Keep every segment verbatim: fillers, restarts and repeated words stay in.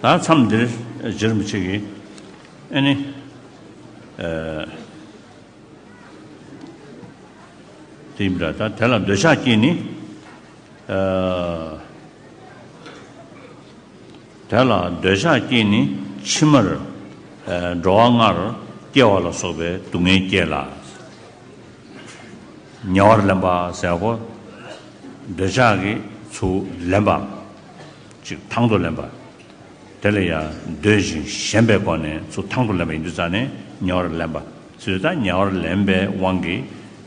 ད་མཚམས་འདིར་རྗེ་རིན་པོ་ཆེ་གིས་ཨ་ནི། ཨ། དེ་ཡིན་པ་འདྲ། ད་དེ་ལ་འདོད་ཆགས་སྐྱེས་ནི། ཨ། དེ་ལ་འདོད་ཆགས་སྐྱེས་ནི་ཕྱི་མར། ཨ། འགྲོ་བ་ལྔར་སྐྱེ་བ་ལ་སོགས་པའི་སྡུག་བསྔལ་སྐྱེ་ལ། ཉེ་བར་ལེན་པ་ཟེར་གོ། འདོད་ཆགས་ཀྱིས་ཚུར་ལེན་པ། ཅིག་དང་དུ་ལེན་པ། དེ་ལ་ཡང་འདོད་ཅིང་ཞེན་པའི་སྒོ་ནས་ཚུར་དང་དུ་ལེན་པ་ཡིན་དུས་ཙང་ནས་ཉེ་བར་ལེན་པ། ཚུར་ད་ཉེ་བར་ལེན་པའི་དབང་གིས་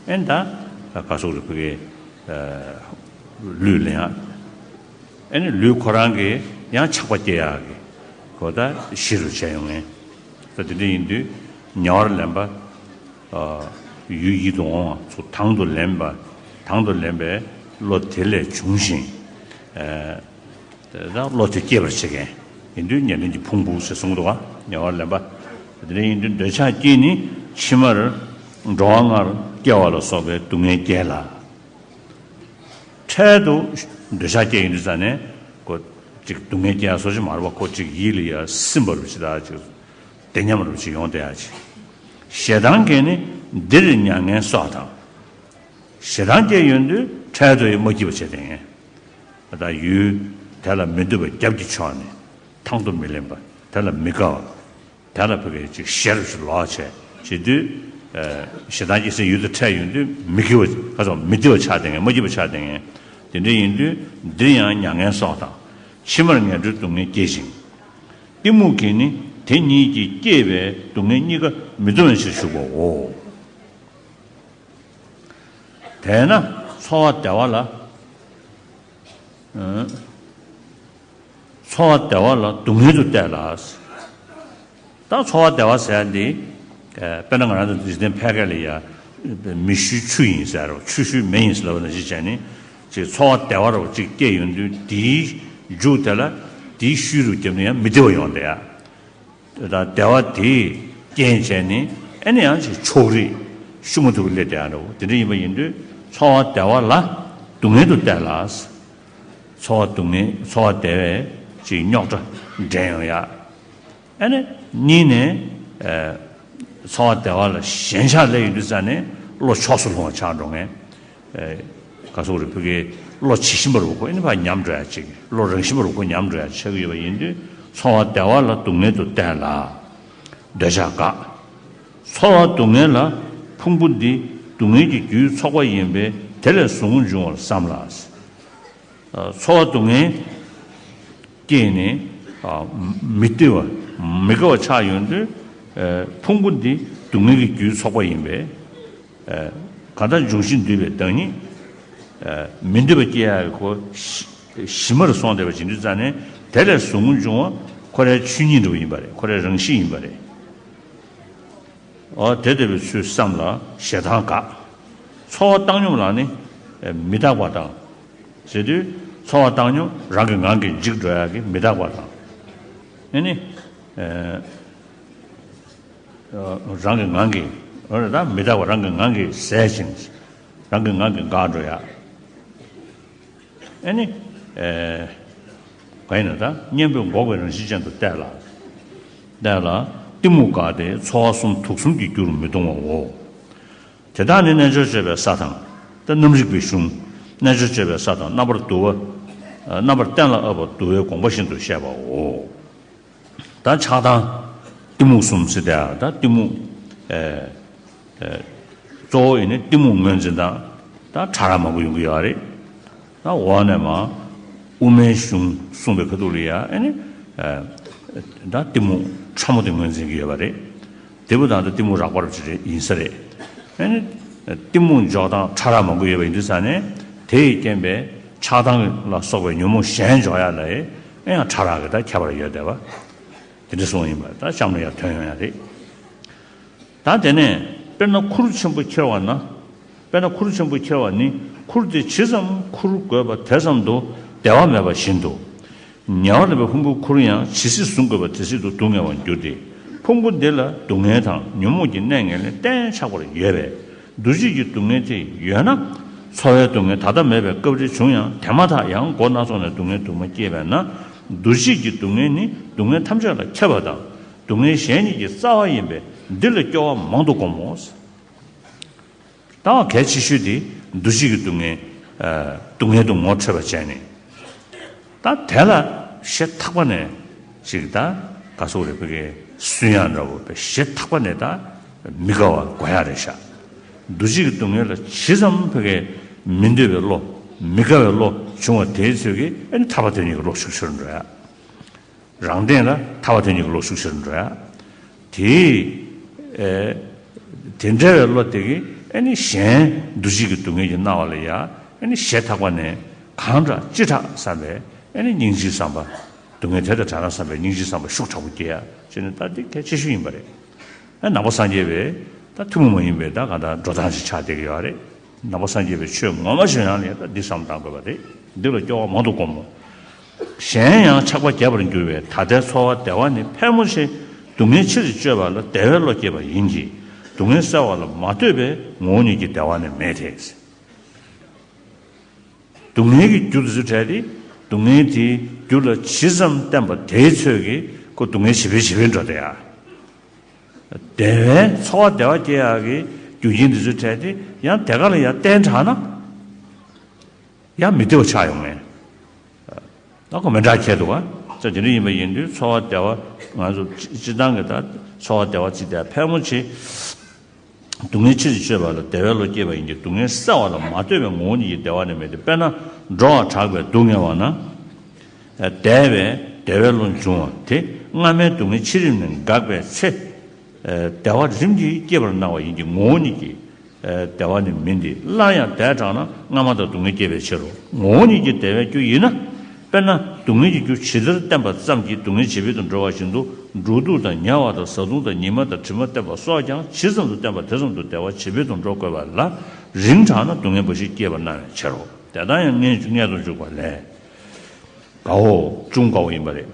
ཨེ་ད་ག་སོགས་རེ་ཕུ་གེ། ཨ། ལུས་ལེན་ཡག་ཨེ་ནི་ལུས་ཁོ་རང་གི་ཡང་ཆགས་པ་སྐྱེ་ཡག་གི་གོ་ད་གཞི་རུ་བྱས་ཡོང་ངེས། ད་དེ་འདྲ་ཡིན་དུས་ཉེ་བར་ལེན་པ། ཨ། ཡུལ་ཡིད་དུ་འོང་བ་ཚུར་དང་དུ་ལེན་པ། དང་དུ་ལེན་པའི་བློ་དེ་ལས་བྱུང་ཞིང་། ཨ། དེ་ད་བློ་དེ་སྐྱེད་པར་བྱེད་མཁན་ཡིན་དུས་ཉེར་ལེན་གྱི་ཕུང་པོ་ཞེས་གསུངས་འདུག་ག་ཉེ་བར་ལེན་པ། དེ་འདྲ་ཡིན་དུས་འདོད་ཆགས་སྐྱེས་ནི་ཕྱི་མར་འགྲོ་བ་ལྔར་སྐྱེ་བ་ལ་སོགས་པའི་སྡུག་བསྔལ་སྐྱེ་ལ། འཕྲལ་དུ་འདོད་ཆགས་སྐྱེ་ཡོང་དུས་ཙ་ནས་ཁོ་ཅིག་སྡུག་བསྔལ་སྐྱེ་ཡ་སོགས་ཅིག་མ་རེད་པ། ཁོ་ཅིག་ཡིད་ལ་ཡ་སིམ་པ་རུ་ཅིག་ད་ཅིག་བདེ་ཉམས་རུ་ཅིག་ཡོང་བསྡད་ཡ་ཅིག་ཞེ་སྡང་སྐྱེས་ནི་འདིར་མྱ་ངན་གསོག་དང་། ཞེ་སྡང་སྐྱེ་ཡོང་དུས་འཕྲལ་དུ་ཡི་མ་སྐྱིད་པ་བྱེད་དེ་ངས། ད་ཡུལ་དེ་ལ་མི་འདོད་པ་རྒྱབ་ཀྱིས་ཕྱོགས་ནས་དང་དུ་མི་ལེན་པ། དེ་ལ་མི་དགའ་བ། དེ་ལ་ཕ་གི་ཅིག་ཞེ་རུ་ཞིག་ལོག་བྱས་བྱེད་དུས། ཨ། ཞེ་སྡང་སྐྱེ་སའི་ཡུལ་དུ་འཕྲད་ཡོང་དུས་མི་སྐྱིད་པ་ག་ཚོད་མི་བདེ་བ་ཆགས་དེ་ངས་མ་སྐྱིད་པ་ཆགས་དེ་ངས། དེ་འདྲ་ཡིན་དུས་འདིར་ཡང་མྱ་ངན་གསོག་དང་། ཕྱི་མར་ངན་འགྲོའི་སྡུག་བསྔལ་སྐྱེ་ཞིང་། གཏི་མུག་གིས་ནི་དེ་གཉིས་ཀྱིས་བསྐྱེད་པའི་སྡུག་བསྔལ་གཉིས་ཀ་མི་སྡུག་བའི་ཕྱིར་ཞུགས་པའོ། དེས་ན་འཚོ་བ་བདེ་བ་ལ། ཨ། འཚོ་བ་བདེ་བ་ལ་སྡུག་བསྔལ་དུ་བལྟས་ལ། ད་འཚོ་བ་བདེ་བ་ཟེར་འདི། ཨ། དཔེར་ན་ང་རང་ཚོ་འཇིག་རྟེན་ཕལ་སྐད་ལ་ཡ། མི་ཤུའི་ཆུ་ཡིན་ཟེར་རོ། ཆུ་ཤུའི་མེ་ཡིན་ཟེར་ལབ་ན་ཅི་བྱས་ནི། ཅིག་འཚོ་བ་བདེ་བ་རོ་ཅིག་སྐྱེས་ཡོང་དུས་དེའི་མཇུག་དེ་ལ་དེའི་ཤུལ་རུ་བརྒྱབ་ནས་ཡང་མི་བདེ་བ་ཡོང་བསྡད་ཡ། ད་བདེ་བ་དེས་རྐྱེན་བྱས་ནས་ཨེ་ནི་ཡང་ཅིག་ཕྱོགས་རིས་ཤུགས་མ་ཐུབ་ཀྱི་སླེབས་བསྡད་ཡ་འདྲ་བོ་དེ་འདྲ་ཡིན་པ་ཡིན་དུས་འཚོ་བ་བདེ་བ་ལ་སྡུག་བསྔལ་དུ་བལྟས་ལ། འཚོ་བ་སྡུག་བསྔལ། འཚོ་བ་བདེ་བའི་ཅིག་རྙོག་དྲ་འདྲེན་ཡོང་ཡ། ཨ་ནི་གཉིས་ནས། ཨ། འཚོ་བ་བདེ་བ་ལ་ཞེན་ཆགས་སླེབས་ཡོང་དུས་ཙ་ནས་བློ་ཕྱོགས་སུ་ལྷུང་བ་ཆགས་འགྲོ་ངེས། ཨ། ག་སོགས་རེ་ཕུ་གེ་བློ་ཇི་བཞིན་པ་རུ་ཁོ་ཨ་ནི་ཕར་ཉམས་འགྲོ་ཡ་ཅིག་བློ་རང་བཞིན་པ་རུ་ཁོ་ཉམས་འགྲོ་ཡ་ཆགས་ཀྱི་ཡོད་པ་ཡིན་དུས་འཚོ་བ་བདེ་བ་ལ་སྡུག་བསྔལ་དུ་བལྟས་ལ། འདོད་ཆགས་དགག་འཚོ་བ་སྡུག་བསྔལ་ལ་ཕུང་པོ་འདི་སྡུག་བསྔལ་གྱི་རྒྱུའི་ཚོགས་པ་ཡིན་པས་དེ་ལས་ཟུག་རྔུ་འབྱུང་བར་བསམ་ལ། ཨ། འཚོ་བ་སྡུག་བསྔལ་སྐྱེས་ནས། ཨ། མི་བདེ་བ་མི་དགའ་བ་ཆགས་ཡོང་དུས། ཨ། ཕུང་པོ་འདི་སྡུག་བསྔལ་གྱི་རྒྱུའི་ཚོགས་པ་ཡིན་པས། ཨ། གང་ལྟར་འབྱུང་བཞི་འདུས་པའི་བདག་ཉིད། ཨ། མི་འདོད་པ་སྐྱེ་ཡག་གི་ཁོ་གཞི་མར་སོང་བསྡད་པ་ཇི་འདུས་རྩ་ནས་དེ་ལས་ཟུག་རྔུ་འབྱུང་བ་ཁོ་རའི་ཆོས་ཉིད་འདྲ་བོ་ཡིན་པ་རེད། ཁོ་རའི་རང་གཤིས་ཡིན་པ་རེད། འོ་དེ་ལྟ་བུའི་ཚུལ་བསམ་ལ་ཞེ་སྡང་དགག་འཚོ་བ་བཏང་སྙོམས་ལ་ནི་མི་རྟག་པ་དང་། ཟེར་དུས་འཚོ་བ་བཏང་སྙོམས་རང་གི་ངང་གིས་འཇིག་འགྲོ་ཡག་གི་མི་རྟག་པ་དང་། ཨེ་ནི། ཨ། རང་གི་ངང་གིས། འོ་ད་མི་རྟག་པ་རང་གི་ངང་གིས་ཟད་ཅིང་། རང་གི་ངང་གིས་འགག་འགྲོ་ཡག་ཨེ་ནི། ཨེ། གང་ཡིན་ན་ད་གཉེན་པོས་འགོག་པའི་རང་བཞིན་ཅན་དུ་བལྟས་ལ། བལྟས་ལ། གཏི་མུག་དགག་སྟེ་འཚོ་བ་གསུམ་དུག་གསུམ་གྱི་རྒྱུར་མི་ལྟུང་བའོ། དེ་དག་ནི་རྣལ་འབྱོར་སྤྱོད་པའི་ས་དང་། ད་རྣམ་རིག་པའི་གཞུང་། རྣལ་འབྱོར་སྤྱོད་པའི་ས་དང་རྣམ་པར་བསྡུ་བ། རྣམ་པར་བསྟན་ལ་དབབ་པ་བསྡུ་བའི་དགོངས་པ་བཞིན་དུ་བཤད་པའོ། ད་ཆགས་སྡང་། གཏི་མུག་གསུམ་ཟེར་ཏེ་ད་གཏི་མུག་ཨེ། ཨེ། གཙོ་བོ་ཡིན་ནི་གཏི་མུག་ངོས་འཛིན་དང་། ད་ཕྲ་རགས་མང་པོ་ཡོང་གི་ཡོད་རེད། ད་འོག་ནས་མ། དབུ་མའི་གཞུང་གསུངས་པའི་ཁ་ཐུག་ལ་ཡ་ཨེ་ནི། ཨེ། ད་གཏི་མུག་ཕྲ་མོ་དེ་ངོས་འཛིན་གྱི་ཡོད་པ་རེད། དེ་བུ་དང་ད་གཏི་མུག་རགས་པ་རུ་ཅིག་རེད་ཡིན་ས་རེད། ཨེ་ནི། གཏི་མུག་འཇོག་སྟངས་ཕྲ་རགས་མང་པོ་ཡོད་པ་ཡིན་དུས་ཙང་ནས་དེ་ཡི་རྐྱེན་པས་ཆགས་སྡང་ལ་སོགས་པའི་ཉོན་མོངས་གཞན་འཇོག་ཡ་ལ་ཨེ་ཡང་ཕྲ་རགས་ཀྱི་ད་ཁྱད་པར་ཡོད་བསྡད་པ། དེ་འདྲ་གསུངས་ཡིན་པ་ད་གཤམ་ལ་ཡང་ཐོན་ཡོང་ཡ་རེད། ད་དེ་ནས་དཔེར་ན་ཁུར་ཆེན་པོ་ཁྱེར་བ་ན། དཔེར་ན་ཁུར་ཆེན་པོ་ཁྱེར་བ་ནི་ཁུར་དེ་ཇི་ཙམ་ཁུར་དགོས་པ་དེ་ཙམ་དུ་བདེ་བ་མེད་པ་བཞིན་དུ། ཉེ་བར་ལེན་པའི་ཕུང་པོའི་ཁུར་ཡང་ཇི་སྲིད་བཟུང་དགོས་པ་དེ་སྲིད་དུ་སྡུག་བསྔལ་བར་འགྱུར་ཏེ། ཕུང་པོ་འདི་ལ་སྡུག་བསྔལ་དང་ཉོན་མོངས་ཀྱི་གནས་ངན་ལས་གཏན་ཆགས་པར་ཡོད་པས། འདུ་བྱེད་ཀྱི་སྡུག་བསྔལ་དེ་ཡོད་ན། འཚོ་བའི་སྡུག་བསྔལ་ད་ལྟ་མེད་པའི་སྐབས་རེ་བྱུང་ཡང་དེ་མ་ཐག་ཡང་སྒོ་སྣ་ཚོགས་ནས་སྡུག་བསྔལ་དུ་མ་སྐྱེས་པས་ན། འདུ་བྱེད་ཀྱི་སྡུག་བསྔལ་ནི་སྡུག་བསྔལ་ཐམས་ཅད་ལ་ཁྱབ་པ་དང་སྡུག་བསྔལ་གཞན་ཉིད་ཀྱི་རྩ་བ་ཡིན་པས་འདི་ལ་སྐྱོ་བ་མང་དུ་བསྒོམ་མོ། ད་གལ་ཆེ་ཤོས་དེ་འདུ་བྱེད་ཀྱི་སྡུག་བསྔལ། ཨ། སྡུག་བསྔལ་དུ་ངོ་འཕྲོད་པ་བྱས་ནས། ད་དེ་ལ་ཞེ་ཐག་པ་ནས་ཅིག་ད་ག་སོག་རེ་ཕ་གི་སུན་ཡང་འདྲ་བོ་བས་ཞེ་ཐག་པ་ནས་ད་མི་དགའ་བ་དགོས་ཡ་རེད་ཤག་འདུ་བྱེད་ཀྱི་སྡུག་བསྔལ་ལ་ཇི་ཙམ་ཕ་གི་མི་འདོད་པའི་བློ། མི་དགའ་བའི་བློ་བྱུང་བ་དེའི་ཚོད་ཀྱིས་ཨ་ནི་ཐར་པ་དོན་གཉིས་ཀྱི་བློ་ཤུགས་ཆེར་འགྲོ་ཡ། རང་སྟེང་ལ་ཐར་པ་དོན་གཉིས་ཀྱི་བློ་ཤུགས་ཆེར་འགྲོ་ཡ། དེ། ཨེ། དེ་འདྲ་བའི་བློ་དེ་གིས་ཨ་ནི་གཞན་འདུ་བྱེད་ཀྱི་སྡུག་བསྔལ་གྱིས་མནར་བ་ལ་ཡ་ཨ་ནི་ཞེ་ཐག་པ་ནས་གང་དྲག་ཅི་དྲག་བསམ་པས་ཨ་ནི་སྙིང་རྗེའི་བསམ་པ། སྡུག་བསྔལ་དེ་དང་བྲལ་ན་བསམ་པའི་སྙིང་རྗེའི་བསམ་པ་ཤུགས་དྲག་པོ་སྐྱེ་ཡ་བྱས་ནས་ད་འདི་གལ་ཆེ་ཤོས་ཡིན་པ་རེད། ཨ་ནང་པ་སངས་རྒྱས་པའི་ད་ཐུན་མོང་མ་ཡིན་པའི་ད་གང་ལྟར་འགྲོ་སྟངས་ཤིག་ཆགས་བསྡད་ཀྱི་ཡོད་རེད། ནང་པ་སངས་རྒྱས་པའི་ཆོས་ངོ་མ་ཤེས་ཡང་ལས་ད་འདི་བསམ་བཏང་དགོས་པ་རེད། འདི་ལ་སྐྱོ་བ་མང་དུ་བསྒོམ་མོ། གཞན་ཡང་ཆགས་པ་རྒྱས་པར་འགྱུར་བའི་ད་ལྟའི་ཚོར་བ་བདེ་བ་ནི་ཕལ་མོ་ཆེ་སྡུག་བསྔལ་ཕྱིར་གཅོད་པ་ལ་བདེ་བའི་བློ་སྐྱེས་པ་ཡིན་གྱི། སྡུག་བསྔལ་བསལ་བ་ལ་མ་ལྟོས་པའི་ངོ་བོ་ཉིད་ཀྱི་བདེ་བ་ནི་མེད་དེ། སྡུག་བསྔལ་གྱི་རྒྱུ་དེ་ཚོ་བྲལ་ཏེ་སྡུག་བསྔལ་དེའི་རྒྱུ་ལ་ཇི་ཙམ་བརྟེན་པ་དེའི་ཚོད་ཀྱིས་ཁོ་སྡུག་བསྔལ་ཇེ་སྦས་ཇེ་སྦས་འགྲོ་བསྡད་ཡ། བདེ་བའི་ཚོར་བ་བདེ་བ་སྐྱེ་ཡག་གི་རྒྱུ་རྐྱེན་འདི་ཚོ་བྲལ་ཏེ་ཡང་དེ་ག་ལ་ཡང་བརྟེན་དྲགས་ན་ཡང་མི་བདེ་བ་ཆགས་ཡོང་ངེས། ད་ཁོ་མི་འདྲ་ཁྱད་འདུག་ག་ཙང་དེ་འདྲ་ཡིན་པ་ཡིན་དུས་ཚོར་བ་བདེ་བ་ང་ཚོ་སྤྱི་སྤྱི་བཏང་གི་ད་ཚོར་བ་བདེ་བ་ཅིག་དེ་ཕལ་མོ་ཆེ་སྡུག་བསྔལ་ཕྱིར་གཅོད་པ་ལ་བདེ་བའི་བློ་སྐྱེས་པ་ཡིན་གྱི་སྡུག་བསྔལ་བསལ་བ་ལ་མ་ལྟོས་པའི་ངོ་བོ་ཉིད་ཀྱི་བདེ་བ་ནི་མེད་དེ། དཔེར་ན་འགྲོ་བ་གྲགས་པའི་སྡུག་བསྔལ་བ་ན། བདེ་བའི་བདེ་བའི་བློ་འབྱུང་བ་དེ་སྔ་མའི་སྡུག་བསྔལ་ཕྱི་རིམ་ནས་འགགས་པའི་ཚེ། བདེ་བ་རིམ་གྱིས་སྐྱེ་བར་སྣང་བ་ཡིན་གྱི་ངོ་བོ་ཉིད་ཀྱི་བདེ་བ་ནི་མིན་ཏེ། སླར་ཡང་འདས་དྲགས་ན་སྔ་མ་དང་སྡུག་བསྔལ་སྐྱེ་བའི་ཕྱིར་རོ། ངོ་བོ་ཉིད་ཀྱི་བདེ་བའི་རྒྱུ་ཡིན་ན། དཔེར་ན་སྡུག་བསྔལ་གྱི་རྒྱུ་ཇི་ལྟར་བསྟེན་པ་ཙམ་གྱིས་སྡུག་བསྔལ་ཇེ་སྦས་དུ་འགྲོ་བ་བཞིན་དུ་འགྲོ་འདུག་དང་ཉལ་བ་དང་བཟའ་བཏུང་དང་ཉི་མ་དང་དྲི་མ་བསྟེན་པ་སོགས་ཀྱང་ཇི་ཙམ་དུ་བསྟེན་པ་དེ་ཙམ་དུ་བདེ་བ་ཇེ་སྦས་དུ་འགྲོ་དགོས་པ་ལ། རིང་དྲགས་ན་སྡུག་བསྔལ་འབའ་ཞིག་སྐྱེ་བར་སྣང་བའི་ཕྱིར་རོ། དེ་དག་ཡང་མངལ་མངལ་དུ་འཇུག་པ་ལས། དགའ་བོ། ཅུང་དགའ་བོ་ཡིན་པ་རེད།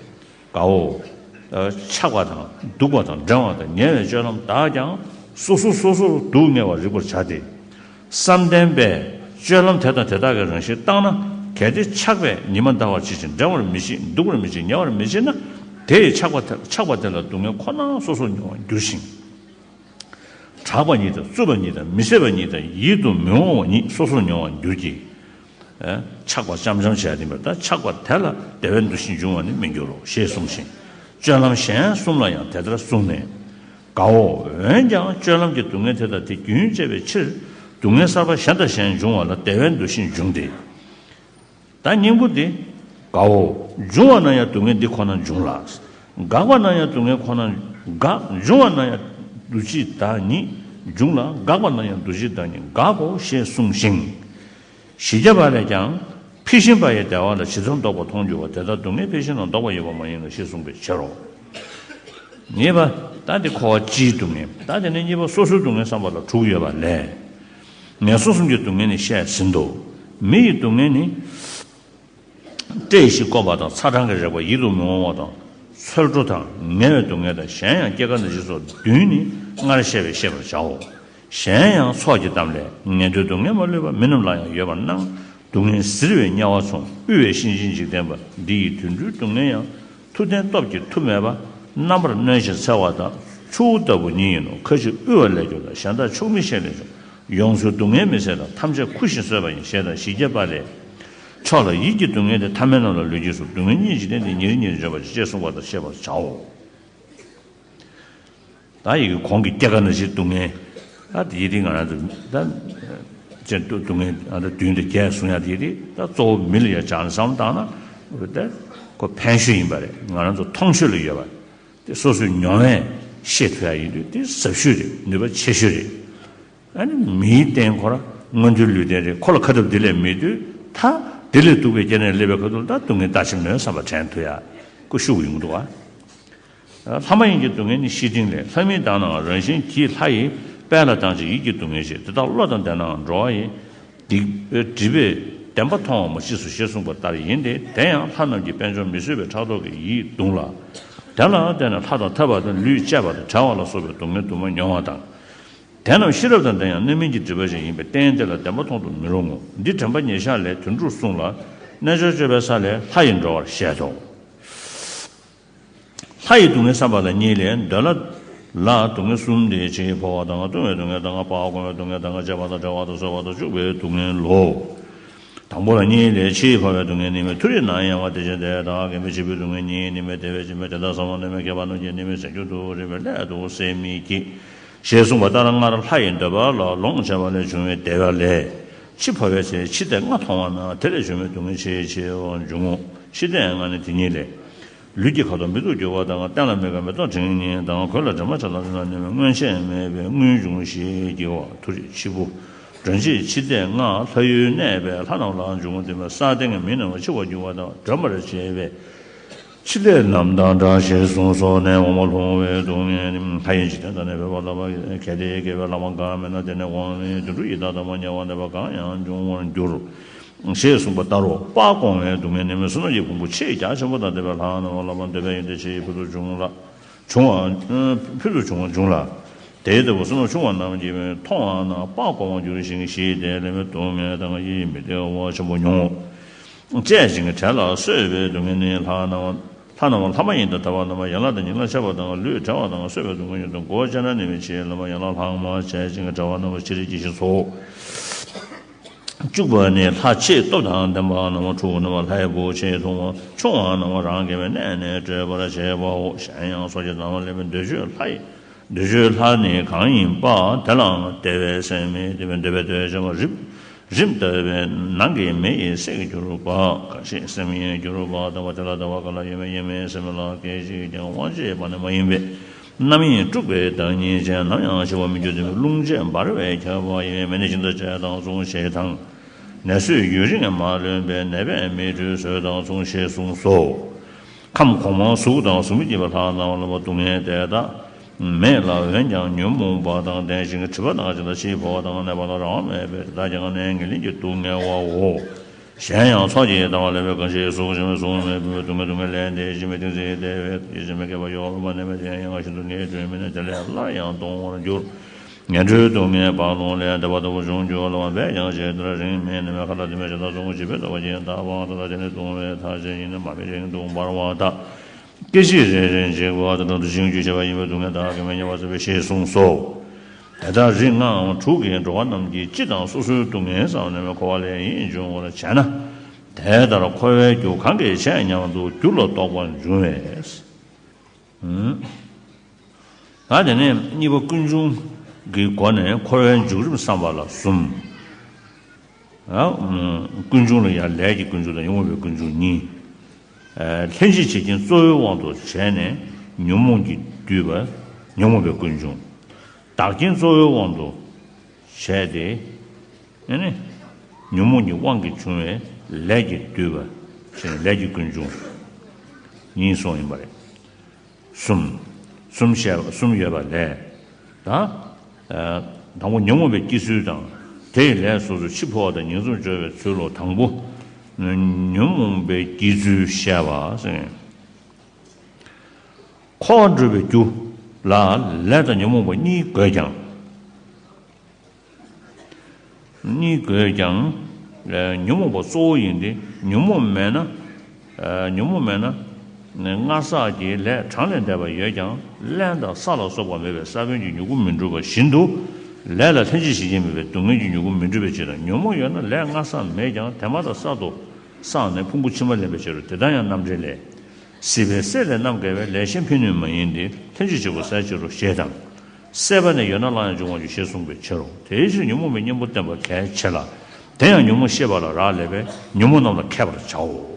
དགའ་བོ། ཆགས་པ་དང་སྡུག་པ་དང་འགྲན་བ་དང་ཉེ་བའི་སྤྱོད་ལམ་དག་ཀྱང་སོ་སོ་སོ་སོར་སྡུག་བསྔལ་བར་རིག་པར་བྱ་སྟེ། བསམ་གཏན་པས་སྤྱོད་ལམ་དེ་དང་དེ་དག་གི་རང་བཞིན་བརྟགས་ན། གལ་ཏེ་ཆགས་པས་ཉི་མ་འདའ་བར་བྱེད་ཅིང་འགྲན་པར་མི་བྱེད་སྡུག་པར་མི་བྱེད་ཉེ་བར་མི་བྱེད་ན། དེ་ཡི་ཆགས་པ་དེ་ཆགས་པ་དེ་ལ་སྡུག་བསྔལ་ཁོ་ན་སོ་སོར་མྱོང་བར་འགྱུར་ཞིང་། གྲགས་པ་ཉིད་དང་རྩུབ་པ་ཉིད་དང་མི་བཟད་པ་ཉིད་དང་ཡིད་དུ་མི་འོང་བ་ཉིད་སོ་སོར་མྱོང་བར་འགྱུར་གྱི། ཆགས་པ་ཙམ་ཙམ་བྱས་ཏེ་མེད་པར་ཆགས་པ་དེ་ལ་བདེ་བའི་འདུ་ཤེས་འབྱུང་བ་ནི་མི་འགྱུར་རོ་ཞེས་གསུངས་ཤིང་། སྤྱོད་ལམ་གཞན་གསུམ་ལ་ཡང་དེ་ལྟར་གསུངས་ནས། དགའ་བོ། འོན་ཀྱང་སྤྱོད་ལམ་གྱི་སྡུག་བསྔལ་དེ་དང་དེ་རྒྱུན་བཅད་པའི་ཕྱིར། སྡུག་བསྔལ་གསར་པ་གཞན་དང་གཞན་འབྱུང་བ་ལ་བདེ་བའི་འདུ་ཤེས་འབྱུང་སྟེ། ད་སྙིང་པོ་འདི། དགའ་བོ། འབྱུང་བ་ན་ཡང་སྡུག་བསྔལ་འདི་ཁོ་ན་འབྱུང་ལ། འགག་པ་ན་ཡང་སྡུག་བསྔལ་ཁོ་ན་འགག་འབྱུང་བ་ན་ཡང་འདུ་བྱེད་བདག་ཉིད་འབྱུང་ལ། འགག་པ་ན་ཡང་འདུ་བྱེད་བདག་ཉིད་འགག་གོ་ཞེས་གསུངས་ཤིང་། བཞི་བརྒྱ་པ་ལས་ཀྱང་། འཕེལ་བཞིན་པ་ཡི་བདེ་བ་ལ་ཇི་ཙམ་ལྡོག་པར་མཐོང་འགྱུར་བ་དེ་ལྟར་སྡུག་བསྔལ་འཕེལ་བཞིན་ལ་ལྡོག་པ་ཡོད་པ་མ་ཡིན་ནོ་ཞེས་གསུངས་པའི་ཕྱིར་རོ། ངེས་པ། ད་འདི་འཁོར་བ་སྤྱིའི་སྡུག་བསྔལ། ད་དེ་ནས་གཉིས་པ་སོ་སོའི་སྡུག་བསྔལ་བསམ་པ་ལ་དྲུག་ཡོད་པ་ལས། ངན་སོང་གསུམ་གྱི་སྡུག་བསྔལ་ནི་བཤད་ཟིན་ཏོ། མི་ཡི་སྡུག་བསྔལ་ནི། སྐྲ་ཡི་གཤིས་སྐོམ་པ་དང་ཚ་གྲང་གི་རེག་པ་ཡིད་དུ་མི་འོང་བ་དང་། ཚོར་འཁྲུལ་དང་ངལ་བའི་སྡུག་བསྔལ་དང་གཞན་ཡང་སྐྱེ་རྒ་ན་འཆི་སོགས་བདུན་ནི་སྔར་བཤད་པས་ཤེས་པར་བྱའོ། གཞན་ཡང་ཚོགས་ཀྱི་གཏམ་ལས། ངན་འགྲོའི་སྡུག་བསྔལ་མ་ལུས་པ། མི་རྣམས་ལ་ཡང་ཡོད་པར་སྣང་། སྡུག་བསྔལ་གཟིར་བའི་དམྱལ་བ་མཚུངས། དབུལ་བའི་གཤིན་རྗེའི་འཇིག་རྟེན་པ། འདི་ཡི་དུད་འགྲོའི་སྡུག་བསྔལ་ཡང་། མཐུ་ལྡན་སྟོབས་ཀྱིས་མཐུ་མེད་པ། རྣམ་པར་གནོན་ཞིང་འཚེ་བ་དང་། ཆུ་བོ་ལྟ་བུ་ཉིད་ཡིན་ནོ། ཁ་ཅིག་དབུལ་བ་ལས་གྱུར་ལ། གཞན་དག་ཆོག་མི་ཤེས་ལས་བྱུང་། ཡོངས་སུ་སྡུག་བསྔལ་མི་བཟད་དང་། ཐམས་ཅད་འཁུ་ཞིང་གསོད་པ་ཡིན། ཞེས་དང་། བཞི་བརྒྱ་པ་ལས། མཆོག་ལ་ཡིད་ཀྱི་སྡུག་བསྔལ་ཏེ། ཐ་མལ་རྣམས་ལ་ལུས་ཀྱིས་གཟུང་། སྡུག་བསྔལ་གཉིས་འཇིག་རྟེན་ཏེ། ཉེར་ཉེར་འབྱོན་པ་ཞེས་གསུངས་པ་ལྟར་ཤེས་པར་བྱའོ། ད་ཡི་གེ་གོང་གི་སྐྱེ་རྒ་ན་འཆིའི་སྡུག་བསྔལ། ད་དེ་ཡི་རིགས་ང་རང་ཚོ་ད་ཅན་སྡུག་བསྔལ་ང་ཚོ་བདུན་དང་བརྒྱད་གསུང་ཡ་དེ་ཡི་རིགས་ད་གཙོ་བོ་མི་ལ་ཡ་སྦྱར་ནས་བསམ་བློ་བཏང་ན་ད་ཁོ་ཕན་ཤོས་ཡིན་པ་རེད། ང་རང་ཚོ་མཐོང་ཆོས་ལ་ཡོད་པ་དེ་སོ་སོའི་མྱོང་བས་ཤེས་ཐུབ་ཡ་ཡིན་དུས་དེ་ཟབ་ཤོས་རེད། ནུས་པ་ཆེ་ཤོས་རེད། ཨ་ནི་མིའི་རྟེན་ཁོ་ར་མངོན་མཐོའི་ལུས་རྟེན་རེད། ཁོ་ལ་ཁ་ཐབས་འདི་ལས་མེད་དུས་ད་འདི་ལས་སྡུག་པའི་སྐྱེ་གནས་སླེབས་པའི་ཁ་ཐུག་ད་སྡུག་བསྔལ་ལྟ་ཅི་སྨོས་བསམ་པ་དྲན་ཐུབ་ཡ་ཀུ་ཤུ་ཡོང་འདུག་ཨ། ལྷ་མ་ཡིན་གྱི་སྡུག་བསྔལ་ནི་ཤི་ཕྲིན་ལས། ལྷ་མིན་དག་ནའང་རང་བཞིན་གྱིས། ལྷ་ཡི་དཔལ་ལ་སྡང་ཞིང་ཡིད་ཀྱི་སྡུག་བསྔལ་ཞེས། དེ་དག་བློ་དང་ལྡན་ནའང་འགྲོ་བ་ཡི། སྡིག་སྒྲིབ་པས་བདེན་པ་མཐོང་བ་མ་མཆིས་སོ་ཞེས་གསུངས་པ་ལྟར་ཡིན་ཏེ། དེ་ཡང་ལྷ་རྣམས་ཀྱི་དཔལ་འབྱོར་མི་བཟོད་པའི་ཕྲག་དོག་གིས་ཡིད་གདུང་ལ། དེ་ལ་བརྟེན་ནས་ལྷ་དང་འཐབ་པ་དང་ལུས་བཅད་པ་དང་བྲལ་བ་ལ་སོགས་པའི་སྡུག་བསྔལ་དུ་མ་མྱོང་བ་དང་། དེ་རྣམས་ཤེས་རབ་དང་ལྡན་ཡང་རྣམ་སྨིན་གྱི་སྒྲིབ་པ་ཅན་ཡིན་པས་རྟེན་དེ་ལ་བདེན་པ་མཐོང་དུ་མི་རུང་ངོ་། འདི་དྲན་པ་ཉེར་བཞག་ལས་དོན་དྲུག་གསུངས་ལ། རྣལ་འབྱོར་སྤྱོད་པའི་ས་ལས་ལྷ་ཡི་འགྲོ་བར་བཤད་དོ། ཨ་ཡི་སྡུག་བསྔལ་བསམ་པ་ལ་གཉིས་ལས། འདོད་ལྷ་ལ་སྡུག་བསྔལ་གསུམ་སྟེ། ཕྱིའི་འཕོ་བ་དང་ལྟུང་བའི་སྡུག་བསྔལ་དང་། སྤར་བརྐོ་བའི་སྡུག་བསྔལ་དང་། བཅད་པ་དང་བྲེག་པ་དང་གསོད་པ་དང་གཅུགས་པའི་སྡུག་བསྔལ་ལོ། དང་པོ་ལ་གཉིས་ལས། ཕྱིའི་འཕོ་བའི་སྡུག་བསྔལ་ནི་མེད། མཐོ་རིས་ན་ཡང་བ་དེ་བཞིན་ཏེ། ད་ག་གིན་པའི་འཆི་འཕོའི་སྡུག་བསྔལ་ནི་མེད། དེ་བས་ཕྱི་མའི་དེ་དག་བསམ་པ་ནི་མེད། ཁྱད་པར་སྣོད་ཀྱི་ནི་མེད། ཟད་འགྱུར་དུ་རེག་པའི་སླད་དུ་ཟད་མི་བགྱིད། ཞེས་གསུངས་པ་ལྟར་སྔར་ལྷ་ཡི་འདོད་པ་ལ་ལོངས་སྤྱད་པ་ལས་བྱུང་བའི་བདེ་བ་ལས། ཕྱི་འཕོ་བའི་ཚེ་འཆི་ལྟས་ལྔ་མཐོང་བ་ན། དེ་ལས་བྱུང་བའི་སྡུག་བསྔལ་ཆེས་ཆེ་བ་འབྱུང་ངོ་། འཆི་ལྟས་ལྔ་ནི་དེ་ཉིད་ལས། ལུས་ཀྱི་ཁ་དོག་མི་སྡུག་འགྱུར་བ་དང་། སྟན་ལ་མི་དགའ་མེ་ཏོག་དྲི་ངན་དང་། གོས་ལ་དྲི་མ་ཆགས་ལ་སོན་ལ་ནི་མེད། སྔོན་ཆད་མེད་པའི་སྔོན་འབྱུང་ཞེས་བགྱི་བ། མཐོ་རིས་ཕྱི་འཕོ། སྒྲོན་ཕྱིར་འཆི་ལྟས་ལྔ་ལྷ་ཡུལ་གནས་པའི་ལྷ་རྣམས་ལ་འབྱུང་བ་དེ་མེད། ས་སྟེང་གི་མི་རྣམས་འཆི་བར་འགྱུར་བ་དང་། སྒྲོན་པར་བྱེད་པའི་འཆི་ལྟས་རྣམས་དང་འདྲ། ཞེས་གསུངས་སོ། ནད་འོ་མ་ལྷུང་བའི་སྡུག་བསྔལ་ནི། ལྷ་ཡི་འཇིག་རྟེན་དང་ནི་འཕོས་པ་ལ་བ། གལ་ཏེ་དགེ་བའི་ལྷ་མ་གང་མེད་ན། དེ་ནས་འོངས་པའི་དུད་འགྲོ་ཡི་དྭགས་དང་མ་ཉལ་བ་ནད་པ་གང་ཡང་འབྱུང་བར་འགྱུར། ཞེས་གསུངས་པ་ལྟར་རོ། སྤར་བརྐོ་བའི་སྡུག་བསྔལ་ནི་མེད། བསོད་ནམས་ཀྱི་ཕུང་པོ་ཆེས་རྒྱ་ཆེན་པོ་དང་ལྡན་པའི་ལྷ་རྣམས་ལ་འདོད་པའི་ཡོན་ཏན་ཆེས་ཕུལ་དུ་བྱུང་ལ། བྱུང་བ། ཕུལ་དུ་བྱུང་བ་འབྱུང་ལ། དེ་ལྟ་བུ་བསོད་ནམས་ཆུང་བ་རྣམས་ཀྱིས་མཐོང་བ་ན་སྤར་བརྐོ་བར་འགྱུར་ཞིང་། ཞི་བདེ་ལྡན་པའི་སྡུག་བསྔལ་དང་ཡིད་མི་བདེ་བ་ཆེན་པོ་མྱོང་ངོ་། བཅད་ཅིང་བྲེགས་ལ་གསོད་པའི་སྡུག་བསྔལ་ནི། ལྷ་རྣམས་ལྷ་རྣམས་ལྷ་མ་ཡིན་དང་ཐ་བ་རྣམས། ཡན་ལག་དང་ཉིང་ལག་ཆད་པ་དང་། ལུས་བྲེགས་པ་དང་གསོད་པའི་སྡུག་བསྔལ་ཉིད་དོ། མགོ་བཅད་ན་ནི་མི་འཆི་ལ་བ། ཡན་ལག་ལྷག་མ་བཅད་ཅིང་བྲེགས་པ་རྣམས་ཕྱི་རོལ་གྱི་གཤིན་སོ། གཅིག་པ་ནི་ལྷ་ཆེས་སྟོབས་དང་ལྡན་པ་རྣམས། ཕྲུ་གུ་རྣམས་ལྷའི་བུ་ཆེས་ཐུང་བ། ཆུང་བ་རྣམས་རང་གི་གནས་ནས་བྲོས་པར་བྱེད་པའོ། གཞན་ཡང་ཚོགས་ཀྱི་ནང་ལ་སླེབས་པའི་འདོད་ཆོས་ལྷ་ཡི་འདོད་ཆོས་ལྷ་ནི་གང་ཡིན་པ། དེ་ལའང་བདེ་བའི་སེམས་མི་བདེ་བའི་འདོད་པའི་འདོད་ཆེན་པོ་རིམ་རིམ་ལྟ་བུའི་ནང་གི་མེ་ཡི་སད་གྱུར་པ། གང་ཞིག་སེམས་ཡིན་གྱུར་པ་དང་པོ་དེ་ལ་ལྟ་བ་ག་ལ་ཡོད་མེད་ཡིན་མིན་སེམས་ལ་སྐད་ཅིག་ཀྱང་དབང་བྱེད་པ་ནི་མ་ཡིན་པས། རྣམ་གཡེང་དཀྲུགས་པའི་བདག་ཉིད་ཅན། ནམ་ཡང་འཆི་བར་མི་འགྱུར་ཏེ། རླུང་བཅས་འབར་བས་ཁྱབ་པ་ཡིན། མེ་ནི་ཤིན་ཏུ་བྱད་དང་མཚུངས་ཞེས་དང་། ནད་སོས་ཡུན་རིང་མ་ལོན་པས། ནད་པས་མིའི་ཁྲུས་གསོལ་དང་མཚུངས་ཞེས་གསུངས་སོ། ཁམས་གོང་མ་གཟུགས་དང་གཟུགས་མེད་བསྐྱེད་པའི་ལྷ་རྣམས་ལ་སྡུག་བསྔལ་དེ་དག་མེད་ལ། འོན་ཀྱང་ཉོན་མོངས་པ་དང་ལྡན་ཞིང་། སྒྲིབ་པ་དང་བཅས་ལ་ཕྱིའི་འཕོ་བ་དང་ནད་པ་ལ་རང་དབང་མེད་པས། དེ་དག་ཀྱང་ནི་ངན་ལྷན་གྱིས་སྡུག་བསྔལ་བའོ། གཞན་ཡང་ཚོགས་ཀྱི་ལྟ་བ་ལེན་པའི་གང་ཞིག་གཟུགས་ཅན་གཟུགས་མེད་པའི་སྡུག་བསྔལ། སྡུག་བསྔལ་ལས་འདས་ཕྱི་མའི་གཏིང་ཚེ་བདེ་བའི་ཡིད་བྱེད་མི་ཁེགས་པ་ཡོད་པ་ནི་མེད། དེ་ཡང་ཡང་ཤིན་ཏུ་ངལ་འགྲོའི་མི་ནི་དེ་ལས་སླར་ཡང་ལྡང་བར་འགྱུར། ངལ་འགྲོའི་སྡུག་བསྔལ་བར་ལོང་ལས་འདས་པ་ལྟ་བུ་འབྱུང་འགྱུར་ལ། འབད་ཀྱང་ཇི་ལྟར་རིང་མིན་ནི་མེ་ཁ་ལ་ལྡིང་བའི་ཞལ་ཐང་བཙོང་བྱིས་པའི་ལྟ་བ་ཅན་དག་པའང་ཐ་ལ་དེ་ནི་ལྟུང་བའི་མཐའ་ཅན་ཡིན་ནི་མ་མི་རིང་དུ་འབར་བ་དག་སྐད་ཅིག་རེ་རེ་འཇིག་པ་དང་འདྲ་བར་འབྱུང་འགྱུར་བྱེད་པ་ཡིན་པས་སྡུག་བསྔལ་དག་གིས་མི་ཉམས་པར་བརྩམས་པའི་ཞེས་གསུངས་སོ། དེ་ལྟར་རིགས་ལྔའམ་དྲུག་གིས་འགྲོ་བ་རྣམས་ཀྱི་སྤྱི་དང་སོ་སོའི་སྡུག་བསྔལ་བསམ་ནས་འཁོར་བ་ལས་ཡིད་འབྱུང་བར་བྱས་ན། དེ་ལྟར་འཁོར་བའི་རྒྱུ་གང་གིས་བྱས་སྙམ་དུ་རྒྱུ་ལ་རྟོག་པར་འབྱུང་བས། ད་དེ་ནས་གཉིས་པ་ཀུན་འབྱུང་གི་སྒོ་ནས་འཁོར་བའི་འཇུག་རིམ་བསམ་པ་ལ་གསུམ། ཀུན་འབྱུང་ལ་ཡང་ལས་ཀྱི་ཀུན་འབྱུང་དང་ཉོན་མོངས་པའི་ཀུན་འབྱུང་གཉིས། ལྷན་ཅིག་བྱེད་རྐྱེན་གཙོ་བོའི་དབང་དུ་བྱས་ནས་ཉོན་མོངས་ཀྱིས་བསྡུས་པ་ཉོན་མོངས་པའི་ཀུན་འབྱུང་། བདག་རྐྱེན་གཙོ་བོའི་དབང་དུ་བྱས་ཏེ། ཨ་ནི། ཉོན་མོངས་ཀྱི་དབང་གིས་བྱུང་བའི་ལས་ཀྱིས་བསྡུས་པ་ཞེས་ནས་ལས་ཀྱི་ཀུན་འབྱུང་གཉིས་གསུངས་ཡིན་པ་རེད། གསུམ། གསུམ་བཤད་པ་གསུམ་ཡོད་པ་ལས། ད། དང་པོ་ཉོན་མོངས་པའི་སྐྱེ་ཚུལ་དང་། དེ་ཡི་ལས་སོ་སོའི་འཆི་འཕོ་བ་དང་ངན་སོང་སྦྱོར་བའི་ཚུལ་ལོ། དང་པོ། ཉོན་མོངས་པའི་སྐྱེ་ཚུལ་བཤད་པ་ཟེར། འཁོར་བ་འགྲོ་བའི་རྒྱུ་ལ་ལས་དང་ཉོན་མོངས་པ་གཉིས་དགོས་ཀྱང་། གཉིས་དགོས་ཀྱང་། ཉོན་མོངས་པ་གཙོ་བོ་ཡིན་ཏེ། ཉོན་མོངས་མེད་ན། ཉོན་མོངས་མེད་ན། སྔར་བསགས་ཀྱི་ལས་གྲངས་ལས་འདས་པ་ཡོད་ཀྱང་རླན་དང་ས་ལ་སོགས་པ་མེད་པས་ས་བོན་གྱི་མྱུ་གུ་མི་འབྱུང་བ་བཞིན་དུ། ལས་ལ་ལྷན་ཅིག་བྱེད་རྐྱེན་མེད་པས་སྡུག་བསྔལ་གྱི་མྱུ་གུ་མི་འབྱུང་བའི་ཕྱིར་དང་། ཉོན་མོངས་ཡོད་ན་ལས་སྔར་བསགས་མེད་ཀྱང་དེ་མ་ཐག་གསར་དུ་བསགས་ནས་ཕུང་པོ་ཕྱི་མ་ལེན་པའི་ཕྱིར་རོ། དེ་ལྟར་ཡང་རྣམ་འགྲེལ་ལས། སྲིད་པའི་སྲེད་ལས་རྣམ་རྒས་པས་ལས་གཞན་ཕན་གནོད་མ་ཡིན་ཏེ། ལྷན་ཅིག་བྱེད་པོ་ཟད་ཕྱིར་རོ་ཞེས་དང་། སྲེད་པ་ནི་ཡོད་ན་སླར་ཡང་འབྱུང་བར་འགྱུར་ཞེས་གསུངས་པའི་ཕྱིར་རོ། དེའི་ཕྱིར་ཉོན་མོངས་པའི་གཉེན་པོ་བསྟེན་པ་གལ་ཆེ་ལ། དེ་ཡང་ཉོན་མོངས་ཤེས་པ་ལ་རག་ལས་པས་ཉོན་མོངས་རྣམས་ལ་མཁས་པར་བྱའོ།